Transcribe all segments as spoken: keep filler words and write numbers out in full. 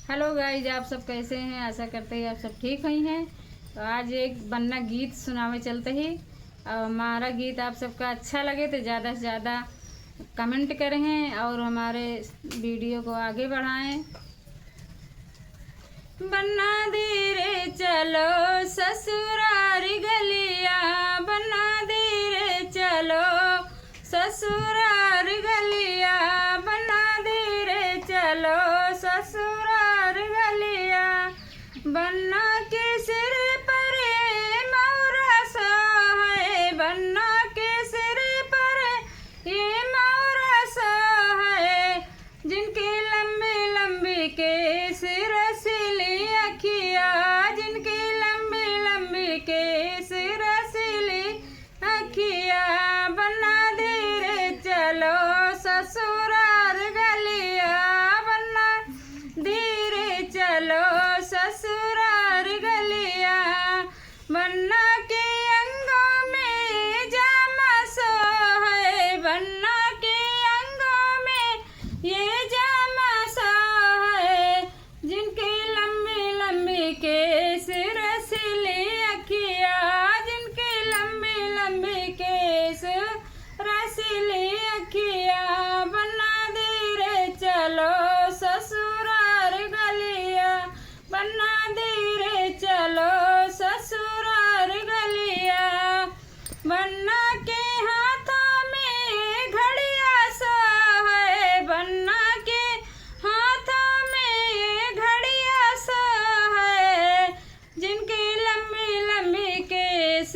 Hello guys, आप सब कैसे हैं? आशा करते हैं आप सब ठीक हुई हैं। तो आज एक बन्ना गीत सुनावे चलते ही, और हमारा गीत आप सबका अच्छा लगे तो ज़्यादा से ज़्यादा comment करें और हमारे video को आगे बढ़ाएं। बन्ना धीरे चलो ससुरार गलिया, बन्ना धीरे चलो ससुरार गलिया, बन्ना धीरे चलो ससुरार गलिया। बन्ना के सिर पर ये मौरा सोहे, बन्ना के सिर पर ये मौरा सोहे, जिनकी लंबी लंबी केस रसीली अखिया, जिनकी लंबी लंबी केस रसीली अखिया। बन्ना धीरे चलो ससुरार गलिया, बन्ना धीरे चलो ससुरार गलिया। बन्ना के अंगों में जामा सोहे, बन्ना के अंगों में ये जामा सोहे, जिनकी लंबी लंबी केस रसीली अखिया, जिनकी लंबी लंबी केस रसीली अखिया। बन्ना धीरे चलो ससुरार गलिया, बन्ना धीरे चलो ससुरार गलिया। बन्ना के हाथों में घड़िया सोहे, बन्ना के हाथों में घड़िया सोहे, जिनकी लंबी लंबी केस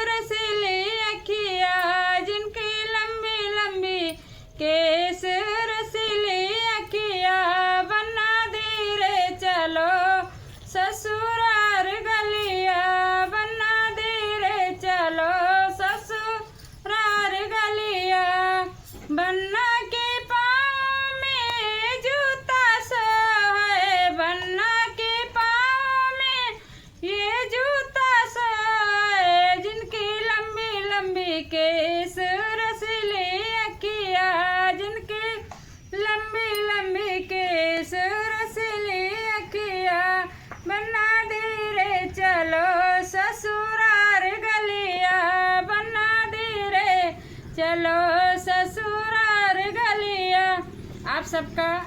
रसीली अखिया, जिनकी लंबी लंबी केस रसीली अखिया। बन्ना धीरे चलो ससुरार गलिया, बन्ना धीरे चलो ससुरार गलिया। बन्ना के पाँव में जूता सोहे, बन्ना के पाँव में ये जूता सोहे, जिनकी लंबी लंबी केस रसीली अखिया, जिनकी लंबी लंबी केस रसीली अखिया। बन्ना धीरे चलो ससुरार गलिया, बन्ना धीरे चलो ससुरार गलिया। आप सबका